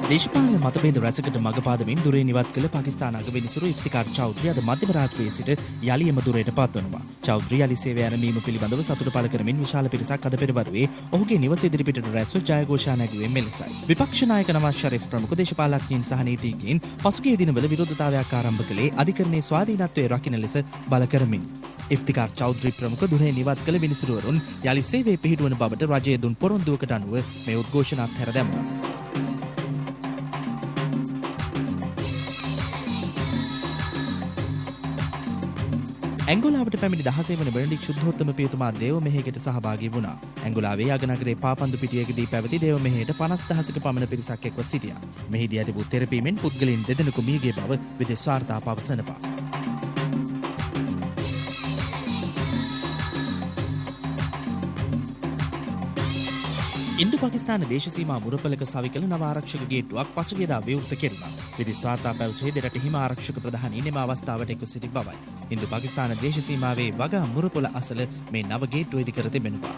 දේශපාලන මතභේද රැසකට මඟ පාදමින් දුරේ නිවත් කළ පාකිස්තාන අගවිනිසුරු ඉෆ්තිකාර් චෞද්‍රි අද මධ්‍යම රාත්‍රියේ සිට යලියම දුරයට පත්වනවා. චෞද්‍රි යලි සේවය ආරම්භ පිළිබඳව සතුට පළ කරමින් විශාල පිරිසක් අද පෙරවරුවේ ඔහුගේ නිවස ඉදිරිපිටට රැස්ව ජයඝෝෂා නැගුවේ මෙලෙසයි. විපක්ෂ නායක නවාස් ෂරීෆ් ප්‍රමුඛ දේශපාලඥයින් සහ නීතිඥයින් පසුගිය දිනවල විරෝධතාවයක් ආරම්භ කළේ අධිකරණයේ ස්වාධීනත්වය රකින ලෙස බල කරමින්. ඉෆ්තිකාර් චෞද්‍රි ප්‍රමුඛ දුරේ නිවත් කළ විනිසුරුවරුන් යලි සේවයේ පිහිටුවන බවට රජය දුන් පොරොන්දුවකට අනුව මේ උද්ඝෝෂණ අත්හැර දැමුණා. ඇංගෝලාවට පැමිණි 16 වන බෙනඩික්ට් ශුද්ධෝත්තම පියතුමා දේව මෙහෙයකට සහභාගී වුණා. ඇංගෝලාවේ අගනගරයේ පාපන්දු පිටියකදී පැවති දේව මෙහෙයට 50,000ක පමණ පිරිසක් එක්ව සිටියා. මෙහිදී ඇති වූ තෙරපීමෙන් පුද්ගලයන් දෙදෙනෙකු මියගිය බව විදේශ වාර්තා පවසනවා. ඉන්දු පාකිස්තාන දේශ සීමා මුරපලක සවි කළ නව ආරක්ෂක ගේට්ටුවක් පසුගියදා විවෘත කෙරුණා. විදේශ වාර්තා පැවසුවේ දෙරට හිම ආරක්ෂක ප්‍රධානීන් එම අවස්ථාවට එක්ව සිටි බවයි. ඉන්දු පාකිස්තාන දේශ සීමාවේ වගා මුරපොළ අසල මේ නව ගේට්ටුව ඉදි කර තිබෙනවා.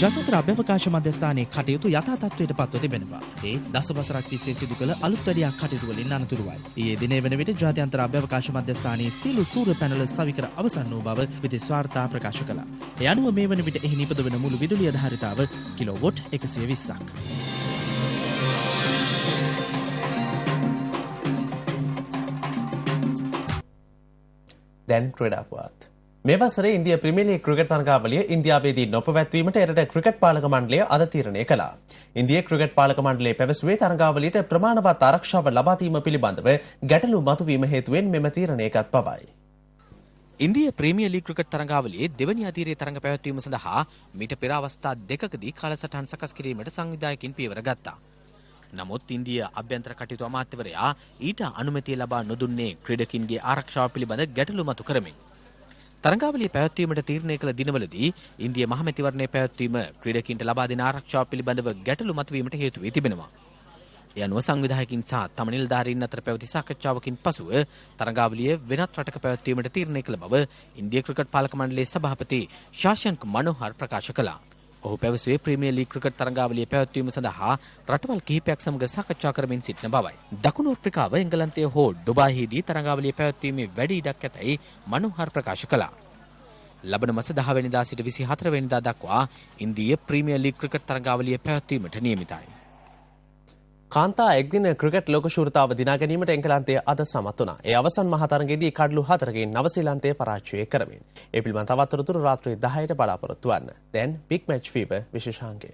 ජාත්‍යන්තර අභ්‍යවකාශ මධ්‍යස්ථානයේ කටයුතු යථා තත්ත්වයට පත්ව තිබෙනවා. ඒ දසවසරක් තිස්සේ සිදු කළ අලුත් වැඩියා කටයුතු වලින් අනතුරුවයි. ඊයේ දිනේ වන විට ජාත්‍යන්තර අභ්‍යවකාශ මධ්‍යස්ථානයේ සියලු සූර්ය පැනල සවිකර අවසන් වූ බව විදේශ වාර්තා ප්‍රකාශ කළා. ඒ අනුව මේ වන විට එහි නිපදවන මුළු විදුලි ආධාරිතාව කිලෝවොට් 120ක්. දැන් ක්‍රීඩා පුවත්. මේ වසරේ ඉන්දිය ප්‍රීමියර් ලීග් ක්‍රිකට් තරගාවලිය ඉන්දියාවේදී නොපැවැත්වීමට එරට ක්‍රිකට් පාලක මණ්ඩලය අද තීරණය කළා. ඉන්දිය ක්‍රිකට් පාලක මණ්ඩලය පැවසුවේ තරගාවලියට ප්‍රමාණවත් ආරක්ෂාව ලබා දීම පිළිබඳව ගැටලු මතුවීම හේතුවෙන් මෙම තීරණය ගත් බවයි. ඉන්දිය ප්‍රීමියර් ලීග් ක්‍රිකට් තරගාවලියේ දෙවනි අදියරේ තරග පැවැත්වීම සඳහා මීට පෙර අවස්ථා දෙකකදී කාලසටහන් සකස් කිරීමට සංවිධායකින් පියවර ගත්තා. නමුත් ඉන්දිය අභ්‍යන්තර කටයුතු අමාත්‍යවරයා ඊට අනුමැතිය ලබා නොදුන්නේ ක්‍රීඩකින්ගේ ආරක්ෂාව පිළිබඳ ගැටලු මතු කරමින්. තරගාවලිය පැවැත්වීමට තීරණය කළ දිනවලදී ඉන්දිය මහමැතිවරණය පැවැත්වීම ක්‍රීඩකින්ට ලබා දෙන ආරක්ෂාව පිළිබඳව ගැටලු මතුවීමට හේතු වී තිබෙනවා. ඒ අනුව සංවිධායකින් සහ තම නිලධාරීන් අතර පැවති සාකච්ඡාවකින් පසුව තරගාවලිය වෙනත් රටක පැවැත්වීමට තීරණය කළ බව ඉන්දිය ක්‍රිකට් පාලක මණ්ඩලයේ සභාපති ශාශන්ක් මනෝහර් ප්‍රකාශ කළා. ඔහු පැවසුවේ ප්‍රීමියර් ලීග් ක්‍රිකට් තරගාවලිය පැවැත්වීම සඳහා රටවල් කිහිපයක් සමග සාකච්ඡා කරමින් සිටින බවයි. දකුණු අප්‍රිකාව, එංගලන්තය හෝ ඩුබායිහිදී තරගාවලිය පැවැත්වීමේ වැඩි ඉඩක් ඇතැයි මනෝහර් ප්‍රකාශ කළා. ලබන මස 10 වෙනිදා සිට 24 වෙනිදා දක්වා ඉන්දිය ප්‍රීමියර් ලීග් ක්‍රිකට් තරගාවලිය පැවැත්වීමට නියමිතයි. කාන්තා එක්දින ක්‍රිකට් ලෝක ශූරතාව දිනා ගැනීමට එංගලන්තය අද සමත් වුණා. ඒ අවසන් මහා තරගයේදී කඩලු 4කින් නවසීලන්තය පරාජය කරමින්. ඒ පිළිබඳ තවත් තොරතුරු රාත්‍රී 10ට බලාපොරොත්තු වන්න. දැන් බිග් මැච් ෆීවර් විශේෂාංගය.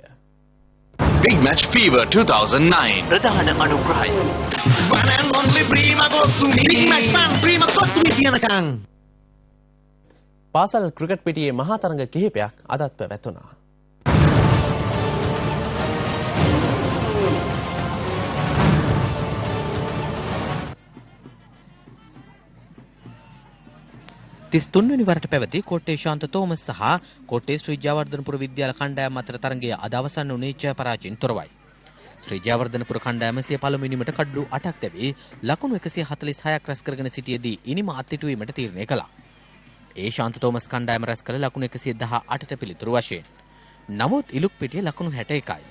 Big Match Fever 2009. ප්‍රධාන අනුග්‍රහය. One and only Prima Kottu. Big Match fan Prima Kottu තියනකන්. පාසල් ක්‍රිකට් පිටියේ මහා තරඟ කිහිපයක් අදත් පැවැත්වුණා. 33 වෙනි වරට පැවති කෝට්ටේ ශාන්ත තෝමස් සහ කෝට්ටේ ශ්‍රී ජයවර්ධනපුර විද්‍යාල කණ්ඩායම අතර තරගය අද අවසන් වුණේ ජය පරාජයෙන් තොරවයි. ශ්‍රී ජයවර්ධනපුර කණ්ඩායම සිය පළමු ඉනිමට කඩලු 8ක් දැවී ලකුණු 146ක් රැස් කරගෙන සිටියේදී ඉනිම අත්හිටුවීමට තීරණය කළා. ඒ ශාන්ත තෝමස් කණ්ඩායම රැස් කළ ලකුණු 118ට පිළිතුරු වශයෙන්. නමුත් ඉලුක් පිටිය ලකුණු 61යි.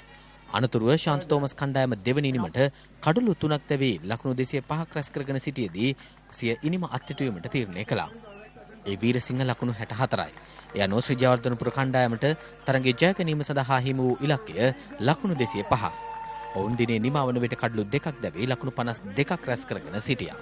අනතුරුව ශාන්ත තෝමස් කණ්ඩායම දෙවනි ඉනිමට කඩලු 3ක් දැවී ලකුණු 205ක් රැස් කරගෙන සිටියේදී සිය ඉනිම අත්හිටුවීමට තීරණය කළා. ඒ වීරසිංහ ලකුණු 64යි. ඒ අනුව ශ්‍රී ජයවර්ධනපුර කණ්ඩායමට තරගයේ ජය ගැනීම සඳහා හිමි වූ ඉලක්කය ලකුණු 205. ඔවුන් දිනේ නිමා වන විට කඩලු 2ක් දැවී ලකුණු 52ක් රැස් කරගෙන සිටියා.